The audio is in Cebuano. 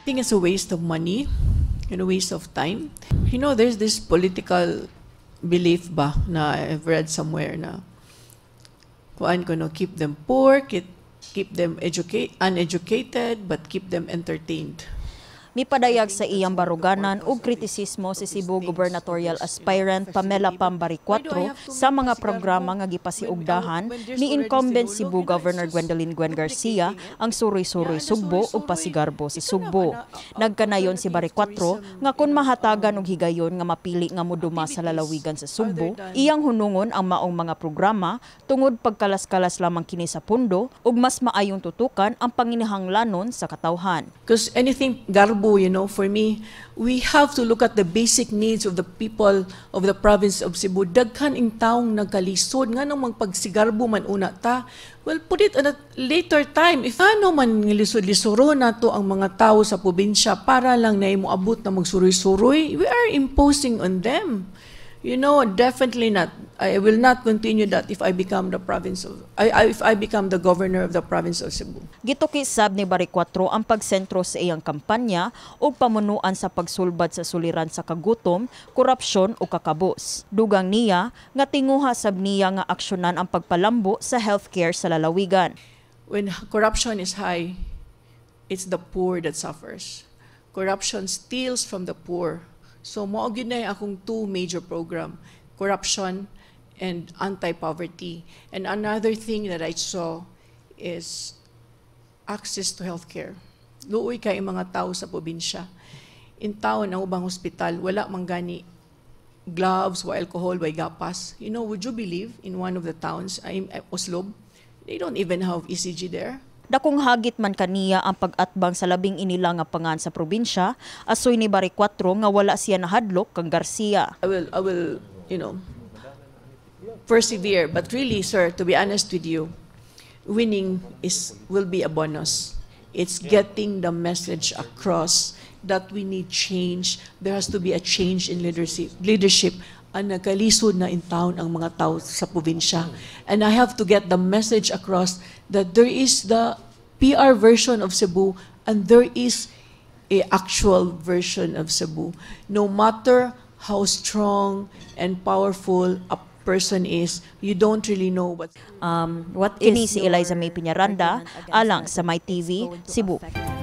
I think it's a waste of money and a waste of time. There's this political belief ba na I've read somewhere na kuan ko no, keep them poor, keep them educate uneducated, but keep them entertained. Mipadayag sa iyang baruganan og kritisismo si Cebu gubernatorial aspirant Pamela Pam Baricuatro sa mga programa nga gipasiugdahan ni incumbent Cebu Governor Gwendolyn Gwen Garcia, ang Suroy-Suroy Sugbo ug Pasigarbo sa Sugbo. Nagkanayon si Baricuatro nga kon mahatagan og higayon nga mapili nga moduma sa lalawigan sa Sugbo, iyang hunungon ang maong mga programa tungod pagkalas-kalas lamang kini sa pundo ug mas maayong tutukan ang panginahanglanon sa katawhan. Because anything garbo, for me, we have to look at the basic needs of the people of the province of Cebu. Daghan in taong nagkalisod, nga nang magpagsigarbo man una ta, well, put it at a later time. If ano man lisod-lisuro nato ang mga tao sa probinsya para lang na abot na magsuroy-suroy, we are imposing on them. Definitely not. I will not continue that if I become the governor of the province of Cebu. Gituki sab ni Baricuatro ang pagsentro sa iyang kampanya ug pamunuan sa pagsulbad sa suliran sa kagutom, korupsyon ug kakabos. Dugang niya nga tinguha sab niya nga aksyonan ang pagpalambo sa healthcare sa lalawigan. When corruption is high, it's the poor that suffers. Corruption steals from the poor. So mao gyud na akong two major program, corruption and anti-poverty. And another thing that I saw is access to healthcare. Luoy kay mga tao sa probinsya. In town, ang ubang hospital, wala man gani gloves, wa alcohol, wa gapas. Would you believe in one of the towns, Oslob, they don't even have ECG there. Dakong hagit man kaniya ang pag-atbang sa labing inila nga pangan sa probinsya, asoy ni Baricuatro nga wala siya nahadlok kang Garcia. I will persevere. But really, sir, to be honest with you, winning is will be a bonus. It's getting the message across that we need change. There has to be a change in leadership. Leadership ang nagkalisod na in town ang mga tao sa probinsya. And I have to get the message across that there is the PR version of Cebu and there is a actual version of Cebu. No matter how strong and powerful a person is, you don't really know what What is Kini si your Eliza May Piñaranda, argument against alang that sa My it's TV, going to Cebu. affect